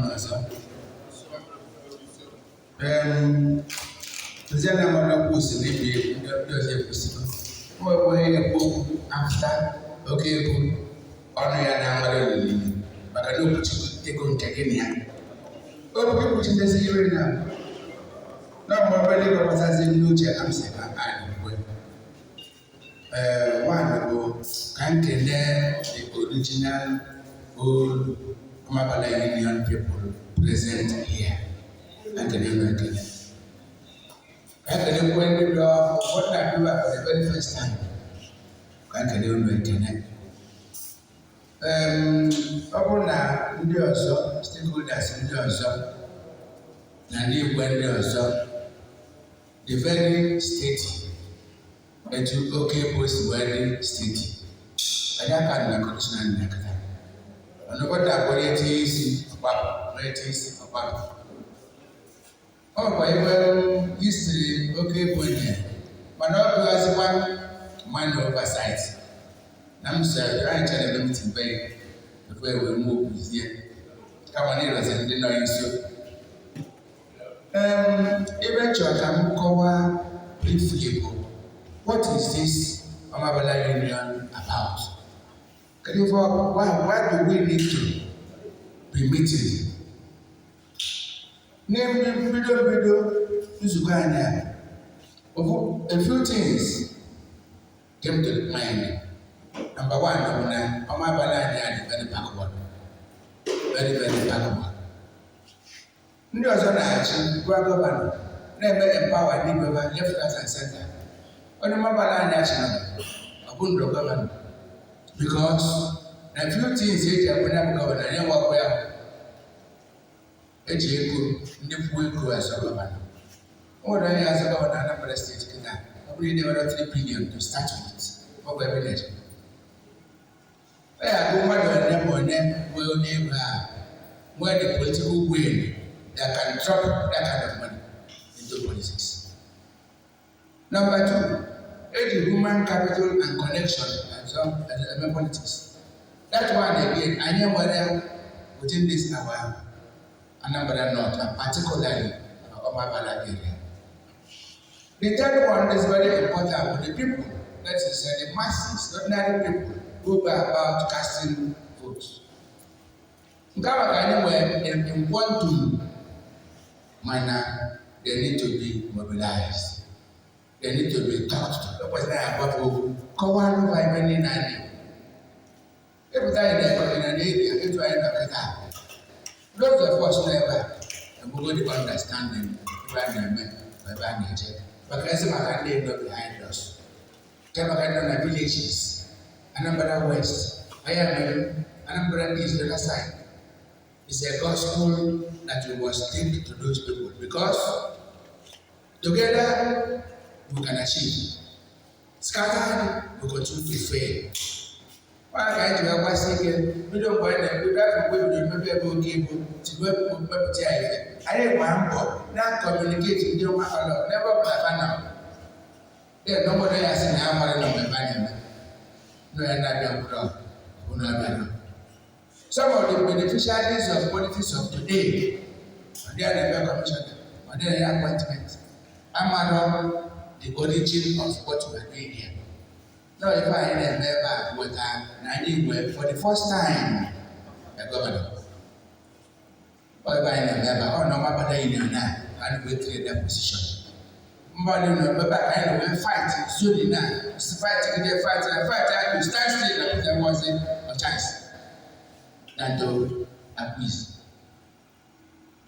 Unu ọzọ. Tụziana mmadụ okwu si n'ibi ndị ọzọ ekwesịgo. O nwere onye na-ekwu okwu after oke egwu ọnụ ya na-amara olili maka na okwuchitego nke gị na ya. Okwu gị kwuchitezi ire na na mgbe obere ego gbasazi n'uche ka m si ka a na-ekwe. Ee, nwaanyị bụ ka m kelee the original old Omabala Union people present here. Ka nkele unu ekele. Ka nkelekwe ndị bịa ụfọdụ na-abịa for the very first time. Ka nkele unu ekele. Ọ bụrụ na ndị ọzọ, stakeholders ndị ọzọ na ndị igwe ndị ọzọ, the very state etu oke ebo si wee dị steeti anyị aka dị na condition anyị na-akata ọnụkọta abụ onye tinye isi ọgbapụ, onye tinye isi ọgbapụ. Ọ bụkwa ebe history oke ebo nye, mana ọ bụghazikwa minor oversight na m sịrị anyị chere ebe meeting be before e wee nwee okwuzie kama na ịrọzi ndị nọ nso. Ebe chọrọ ka m kọwaa briefly bụ, what is this Omabala Union about? Kedu ife why do we need to be meeting? Na mbido mbido nzukọ anyị a, a few things came to mind. Number one bụ na Omabala anyị a dị very backward, very very backward. Ndị ọzọ na-achị gwa governor na-eme empower ndị igwe ha left, right and center. Onye Omabala anyị achịrị ọ bụ ndụ governor because na few things eji akwanye bụ governor anyị nwakwa ya eji ego ndị kwuo ego azọ governor. O nwere onye azọ governor Anambra Steeti kịta, ọ bụrụ idewere 3 billion to start with, ọ bụ ebe na-eje. Ọ ya bụ mmadụ one ma one nwee onye ego ahụ nwee the political will that can drop that kind of money into politics. Number two, eji human capital and connection azọ eme politics. That one again, anyị nwere within this our Anambra North and particularly our Omabala area. The third one is very important for the people, that is the masses, ordinary people who go about casting votes. Nke a maka anyị nwere in quantum, mana they need to be mobilized. They need to be talked to. E kwesịrị anyị agwafe okwu, kọwaa n'ụwa ebe niile anyị. Ịpụta anyị na-ekwe na n'ebia etu anyị nọ kịta. Those of us nọ ebe a enwego the understanding ebe a na-eme ma ebe a na-eje. Maka ezi maka ndị nọ behind us. Nke maka ndị nọ na villages, Anambra West, Ayamelum, Anambra East, the other side. It's a gospel that we must take to those people because together we can achieve. Scattered, we continue to fail. Ọ ka anyị ji wee gbasi ike bido mgbe anyị na-ebido afọ mgbe ebido mmepe ebe oke ibu si wee mepụta ya ife. Anyị gbaa mbọ na communicate ndị Omabala n'ebe ọ bụla fa nọ. Then n'obodo ya sị na ya mara na mmemme a na-eme. Nọ ya na-abịa mkpụrụ ọ bụ na ọbịa nọ. Some of the beneficiaries of politics of today, ndị a na-eme commissioner, ọ dịghị appointment, amarọ the origin of what we are doing here. No, ife anyị na-eme ebe a weta na anyị nwee for the first time a governor. Ọ ebe anyị na-eme ebe a, ọ na Omabala Union a ka anyị wee create that position. Mba dị nọ ebe a ka anyị wee fight zoni na fight gide fight na fight a to stand still na put them was a chance than to acquiesce.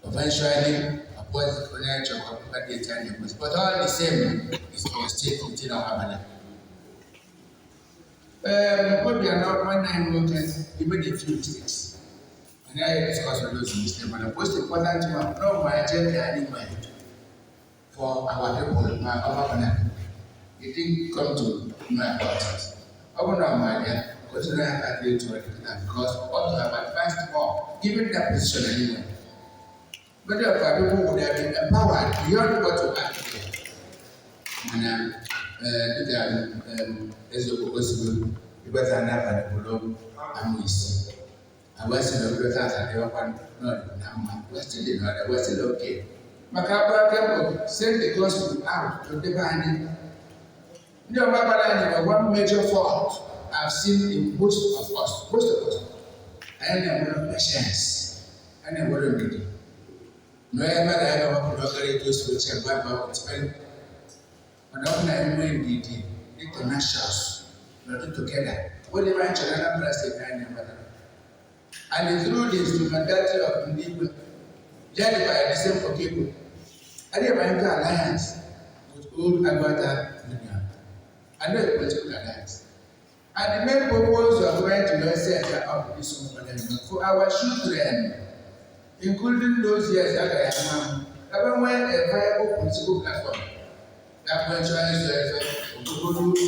Eventually, appoint onye chọrọ ka ọ dị etu a na-ekwesị. But all the same, it was still within Omabala. Obianọ nwanne anyị nwoke, he made a few mistakes. And I discuss all those mistakes. But the most important one, no my agenda anyway for our people, my Omabala people. He didn't come to know about it. Ọ bụrụ na ọ ma ya, consider ya aka to because ought to have advanced more, given that position anyway. Many of our people would have been empowered beyond what we are today. Mana dịka eziokwu osigbo ịgbata n'abalị bụrụ amụ isi. Wee sị na obodo tata dịwakwa n'ọdụ na mma. We're still in order, we're still okay. Maka agbara mbọ send the gospel out to ndebe anyị. Ndị ọgbakọrọ anyị nwere one major fault I've seen in most of us, most of us. Anyị na-enwere patience, anyị na-enwere ndidi. Na onye mmadụ anyị ga-awapụrụ ọkara etu o si oche mgbe mgbe ọ tụpere. Mana ọ bụ na anyị nwee ndidi, dị tenacious, nọdụ together. Whatever anyị chọrọ Anambra State anyị na-enweta. And through the instrumentality of ndị Igwe, led by the same Okebo, adịghị into alliance with old Aguata Union. I know a political alliance. And the main purpose of trying to set up this woman for our children, including those years that I am, that when a viable political platform, that when trying to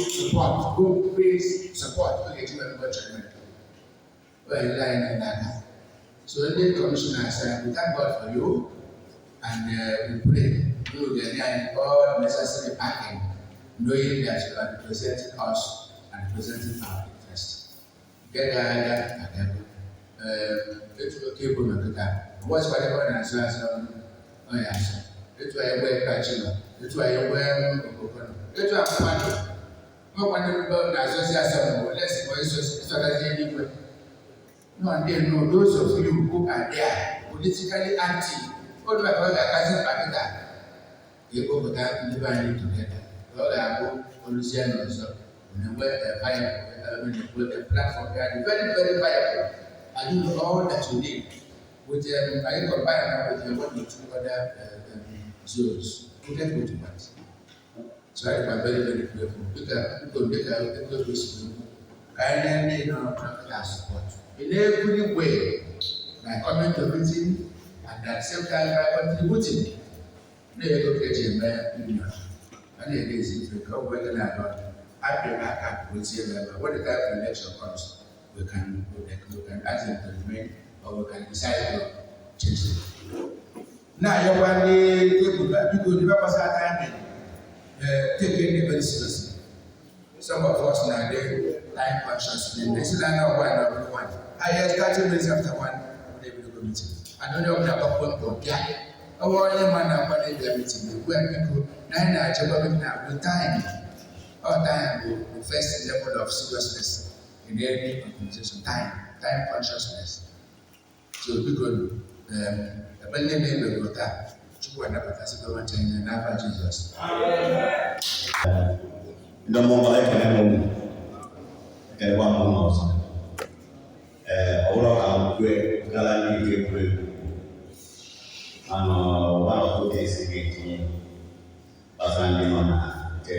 support, good base support, okay, to everybody. Well, line in that. So the commissioners, we thank God for you, and we pray you will get all necessary backing, knowing that you are representing us and representing our interest. Get that, and etu oke bụ na nkịta ọgbọchịkwa ebe ọ na-asụ asụ ọ ya asụ etu anyị nwee kachi nọ, etu anyị nwee okoko nọ, etu akwụkwọ nwekwa ndị mbụ na-asụzi asụ ma ọ lesi ma ịsọgazi eluigwe. No, and then no, those of you who are there politically active, ó dùn àkọ́kọ́ ga-akasị mkpa kịta ga-ekpopụta ndị be anyị together ka ọ ga-abụ oluzie n'ọzọ na-enwe a viable, a platform that is very, very viable and you know all that you need. With I combine that with one or two other zones, we get what you want. So I am very, very grateful. Dịka biko dịka ego kwesịrị ekwu, ka anyị na-ndị nọ na support in every way by coming to meeting and at the same time by contributing. Na-ego ka eji eme union. A na-ere ezi ife ka ọ bụ ego na-alụ apịrị aka wetie ebe ebe. When the time for election comes, we can ask them to remain or we can decide to change it. Na-ayọkwa ndị tebụl biko ndị gbasara timing, take it very seriously. Some of us na dey time conscious. They say na one na one. Highest 30 minutes after 1, we dey go meeting. And onye ọbụla gbakwa mbọ bịa. Ọ bụrụ onye ma na-akwado ịbịa meeting, ekwu ya biko na anyị na-achọkwa meeting na with time. All time bụ the first level of seriousness in any organization. Time, time consciousness. So biko ebe nne na-emego taa, Chukwu anabatasịgo nwacha ihe n'afa Jizọs. Ndị mmụọ, ekele m unu, ekelekwa m unu ọzọ. Ee, ọ bụrụ ka m kwue gara n'ike kwuru ekwu, mana one or two things ga-etinye gbasara ndị nọ na nke.